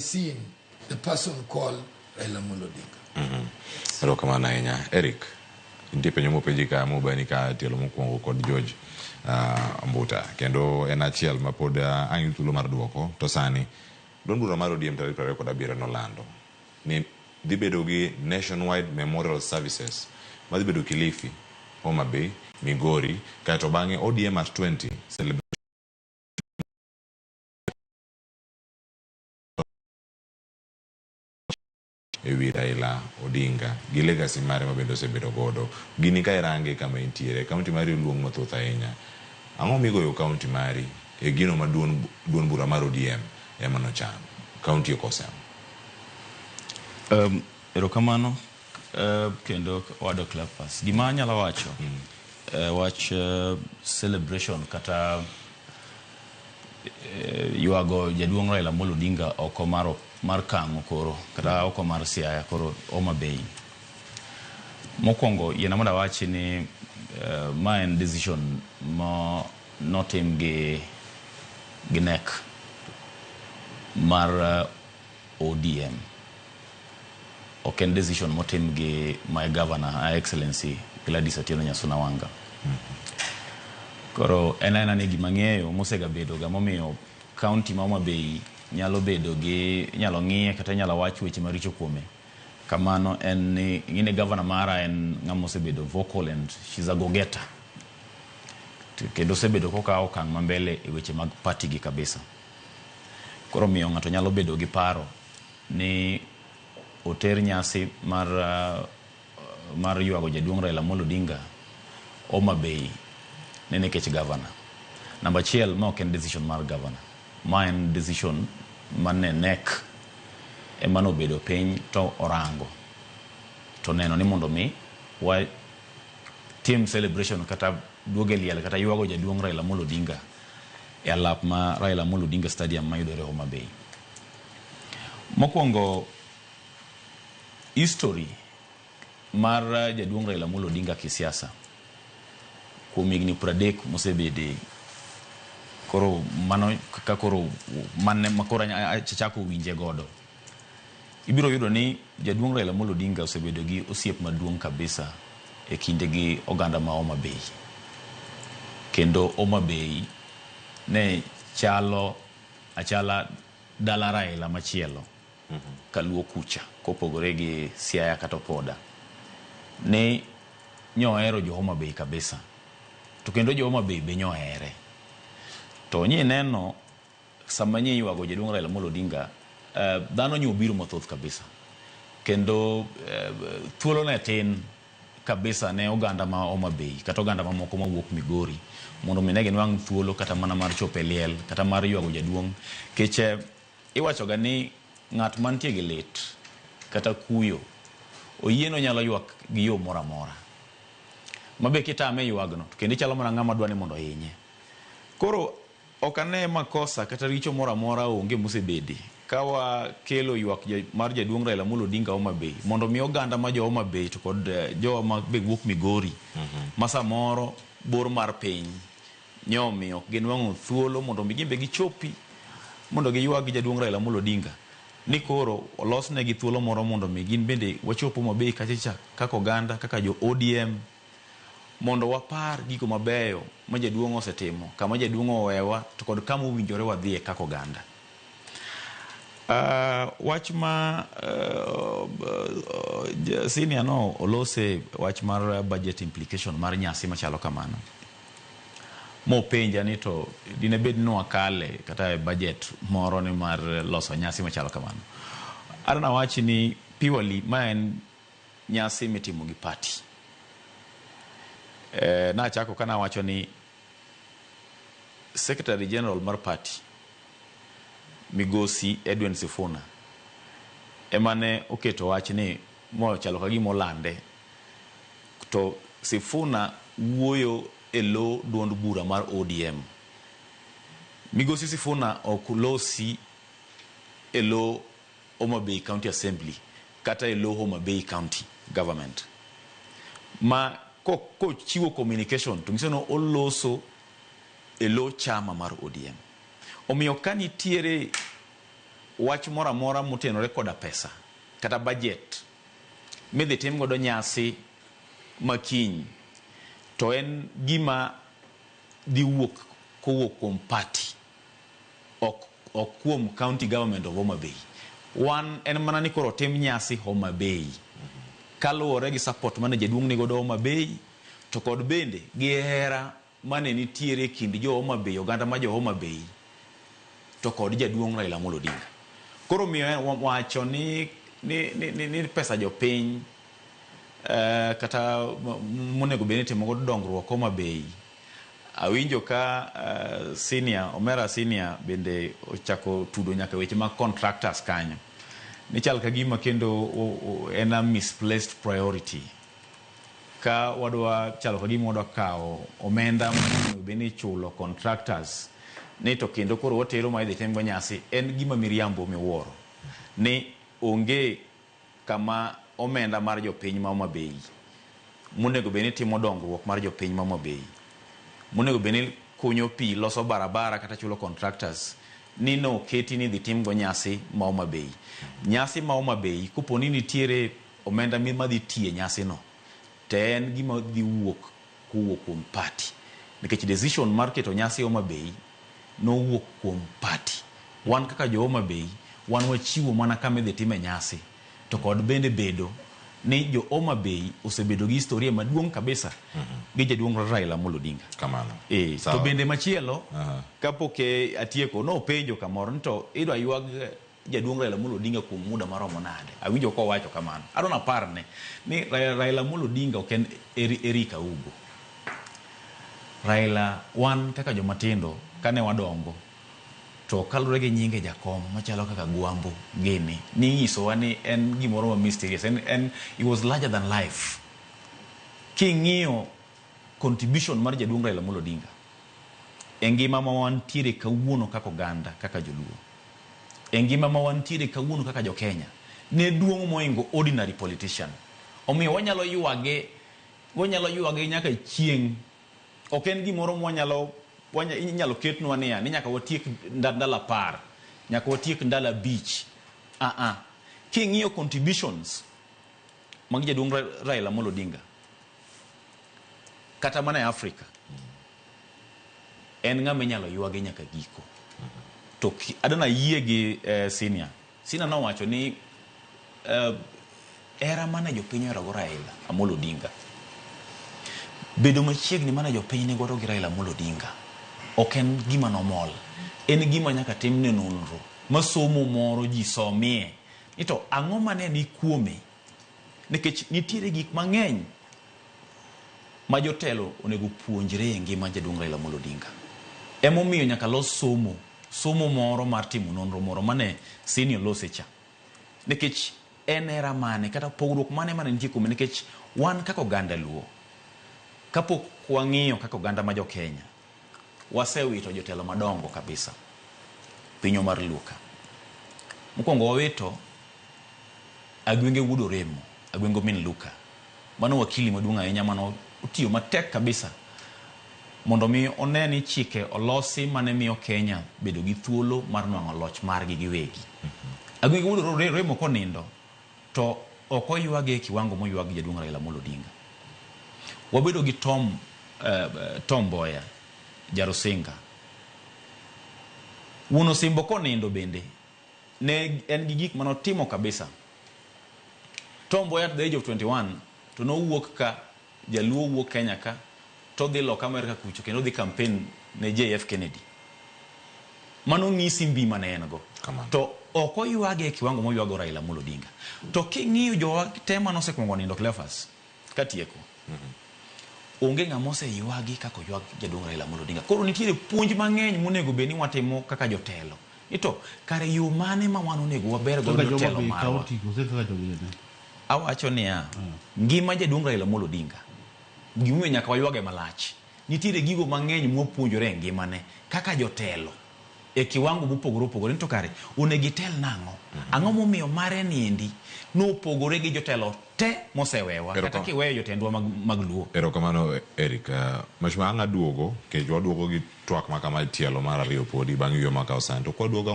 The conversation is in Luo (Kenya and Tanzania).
Seen the person called Raila Amolo Odinga. Erokamano ahinya. Eric, nitie penjo mopenji ka mobani ka tielo mokwongo kod George Mbuta kendo en achiel ma pod ang' yud thuolo mar duoko to sani duond bura mar ODM tarik 27 nolando ni dhi bedo gi nationwide memorial services madhi bedo Kilifi, Homa Bay, Migori kaeto bang'e ODM at 20 celebration e wi Raila Odinga gi legacy mare ma bende osebedo godo. Gini ka irange kama intiere, kaunti mari oluong mathoth ahinya. Ang'o migoyo kaunti mari e gino ma duond duond bura mar ODM ema nochano? Kaunti okose ang'o? Erokamano kendo owada Cleophas. Gima anyalo wacho wach celebration kata ywago jaduong' Raila Amolo Odinga oko mar Kang'o koro kata oko mar Siaya koro Homa Bay. Mokwongo yiena mondo awachi ni ma en decision ma notim gi NEC mar ODM. Ok en decision motim gi my governor, Her Excellency Gladys Atieno Nyasuna Wanga. Koro en aena ni gima ng'eyo mosegabedo ga momiyo county ma Homa Bay nyalo bedo gi inyalo ng'iye kata inyalo wach weche maricho kuome. Kamano en ni ing'e ni governor mara en ng'ama osebedo vocal and she's a go getter. Kendo osebedo kokawo okang' ma mbele e weche mag party gi kabisa. Koro omiyo ng'ato nyalo bedo gi paro ni oter nyasi mar ywago jaduong' Raila Amolo Odinga Homa Bay ne nikech governor. Namba achiel, ma ok en decision mar governor. Ma en decision mane NEC ema nobedo piny to orango to neno ni mondo mi wa tim celebration kata duogo e liel kata ywago jaduong' Raila Amolo Odinga e alap ma Raila Amolo Odinga Stadium mayudore Homa Bay. Mokwongo, history mar jaduong' Raila Amolo Odinga kisiasa kuom higni 30 mosebede koro mano ka koro mane makoro achako winje godo ibiro yudo ni jaduong' Raila Amolo Odinga osebedo gi osiep maduong' kabisa e kinde gi oganda ma Homa Bay. Kendo Homa Bay ne chalo achala dala Raila machielo kaluo kucha kopogore gi Siaya kata Opoda. Ne nyohero jo Homa Bay kabisa. To kendo jo Homa Bay be nyohere. To nyineno sama nyiywago jaduong' Raila Amolo Odinga, dhano nyobiro mathoth kabisa. Kendo thuolo ne tin kabisa ne oganda ma Homa Bay kata oganda mamoko mawuok Migori mondo mi ne ginwang' thuolo kata mana mar chopo e liel kata mar ywago jaduong'. Kech iwachoga ni ng'at mantie gi lit kata kuyo oyieno nyalo ywak gi yo moro amora. Mabe kitame ywagno to kendo ichalo mana ng'ama dwa ni mondo ohinye. Koro ok ane makosa kata richo moro amora onge mosebede ka wakelo ywak mar jaduong' Raila Amolo Odinga Homa Bay mondo mi oganda ma jo Homa Bay to kod jowa ma be wuok Migori ma samoro bor mar piny nyomiyo ok ginwang'o thuolo mondo mi gin be gichopi mondo giywag gi jaduong' Raila Amolo Odinga ni koro olosnegi thuolo moro mondo mi gin bende wachop Homa Bay kachacha kaka oganda kaka jo ODM mondo wapar gigo mabeyo ma jaduong' osetimo, kama jaduong' owewa to kod kama owinjore wadhiye kaka oganda. Wach ma senior no olose wach mar budget implication mar nyasi machalo kamano. Mopenja ni to dine bed ni wakale kata e budget moro ni mar loso nyasi machalo kamano. Adwa nawachi ni purely ma en nyasi mitimo gi party. Nachako ka nawacho ni Secretary General mar party migosi Edwin Sifuna ema ne oketo wach ni mochalo ka gima olande to Sifuna wuoyo e lo duond bura mar ODM. Migosi Sifuna ok losi e lo Homa Bay County Assembly kata e lo Homa Bay County Government. Ma kochiwo communication to nyiso ni oloso e lo chama mar ODM. Omiyo ka nitiere wach moro amora motenore koda pesa kata budget midhi tim godo nyasi makiny to en gima dhi wuok kowuok kuom party, ok ok kuom county government of Homa Bay. Wan en mana ni koro tim nyasi Homa Bay kaluwore gi support mane jaduong' ni godo Homa Bay, to kod bende gi hera mane nitiere e kind jo Homa Bay, oganda ma jo Homa Bay to kod jaduong' Raila Amolo Odinga. Koro miyo wacho ni ni, ni, ni, ni pesa jopiny kata monego bed ni itimo godo dongruok Homa Bay. Awinjo ka senior, Omera senior bende ochako tudo nyaka weche mag contractors kanyo. Ni chal ka gima kendo en a misplaced priority. Ka wadwa chalo ka gima wadwa kawo omenda monego bed ni ichulo contractors ni to kendo koro watero ma idhi timgo nyasi, en gima miriambo miwuoro. Ni onge kama omenda mar jopiny ma Homa Bay monego bed ni timo dongruok mar jopiny ma Homa Bay, monego bed ni kunyo pi, loso barabara kata chulo contractors, ni noketi ni idhi timgo nyasi ma Homa Bay. Nyasi ma Homa Bay, kopo ni nitiere omenda madhi tiye nyasi no, to en gima dhi wuok kowuok kuom party. Nikech decision mar keto nyasi Homa Bay nowuok kuom party. Wan kaka jo Homa Bay, wan wachiwo mana kama idhi time nyasi. To kod bende bedo ni jo Homa Bay osebedo gi historia maduong' kabisa gi jaduong' Raila Amolo Odinga. Kamano. To bende machielo, kapok atieko, nopenjo kamoro ni to idwa ywag jaduong' Raila Amolo Odinga kuom muda maromo nade? Awinjo kowacho kamano. Adwa naparne ni Raila Amolo Odinga ok en Eric Augo. Raila, wan kaka jomatindo kane wadongo, to kaluwore gi nyinge jakom machalo kaka Gwambo gini, ninyisowa ni en gimoro ma mysterious, en he was larger than life. King'iyo contribution mar jaduong' Raila Amolo Odinga e ngima ma wantiere kawuono kaka oganda, kaka joluo, e ngima ma wantiere kawuono kaka jo-Kenya, ne duong' moingo ordinary politician. Omiyo wanyalo ywage, wanyalo ywage nyaka chieng'. Ok en gimoro mwanyalo inyalo ketnwa niya ni nyaka watiek ndalo 10, nyaka watiek ndalo 5. King'iyo contributions mag jaduong' Raila Amolo Odinga kata mana e Afrika, en ng'ama inyalo ywage nyaka giko. To adana yie gi senior. Senior nowacho ni hera mane jopiny oherogo Raila Amolo Odinga, bedo machiegni mane jopiny ni godo gi Raila Amolo Odinga, ok en gima nomol. En gima nyaka timne nonro, ma somo moro ji somie. Ni to ang'o mane ni kuome? Nikech nitiere gik mang'eny ma jotelo onego puonjre e ngima jaduong' Raila Amolo Odinga. Emomiyo nyaka los somo, somo moro mar timo nonro moro mane senior lose cha. Nikech en hera mane kata pogruok mane mane nitie kuome, nikech wan kaka oganda Luo, kapok wang'iyo kaka oganda ma jo Kenya, wasewito jotelo madongo kabisa pinywa mar Luo ka. Mokwongo wawito Agwenge wuod Oremo, Agwengo min Luka. Mano wakili maduong' ahinya mano otiyo matek kabisa mondo mi one ni chike olosi mane miyo Kenya bedo gi thuolo mar nwang'o loch margi giwegi. Agwenge wuod Oremo konindo to ok oywage e kiwango moywag gi jaduong' Raila Amolo Odinga. Wabedo gi Tom Mboya, Jarusinga. Wuon Osimbo konindo bende ne en gi gik manotimo kabisa. Tom Mboya at the age of 21 to nowuok ka jaluo wuok Kenya ka to dhi loka Amerika kucho kendo dhi campaign ne JF Kennedy. Mano ng'isi mbi mane en go. To ok oywage e kiwango moywago Raila Amolo Odinga. To king'iyo jowa te manosekwongo nindo Cleophas, katieko, onge ng'ama oseywagi kaka oywag jaduong' Raila Amolo Odinga. Koro nitiere puonj mang'eny monego bed ni watimo kaka jotelo. Ito kare yo mane ma wan onego waber godo jotelo marwa? Awacho niya, ngima jaduong' Raila Amolo Odinga, gimomiyo nyaka waywage malach, nitiere gigo mang'eny mwapuonjore e ngimane kaka jotelo e kiwango mopogore opogore. To kare onego itel nang'o? Ang'o momiyo mare niendi nopogore gi jotelo te mosewewa kata kiweyo jotendwa mag Luo? Erokamano Eric. Mheshimiwa, ang' aduogo, nikech waduogo gi twak ma kama e tielo mar ariyo podi bang' yueyo makawo sani. To kwaduogo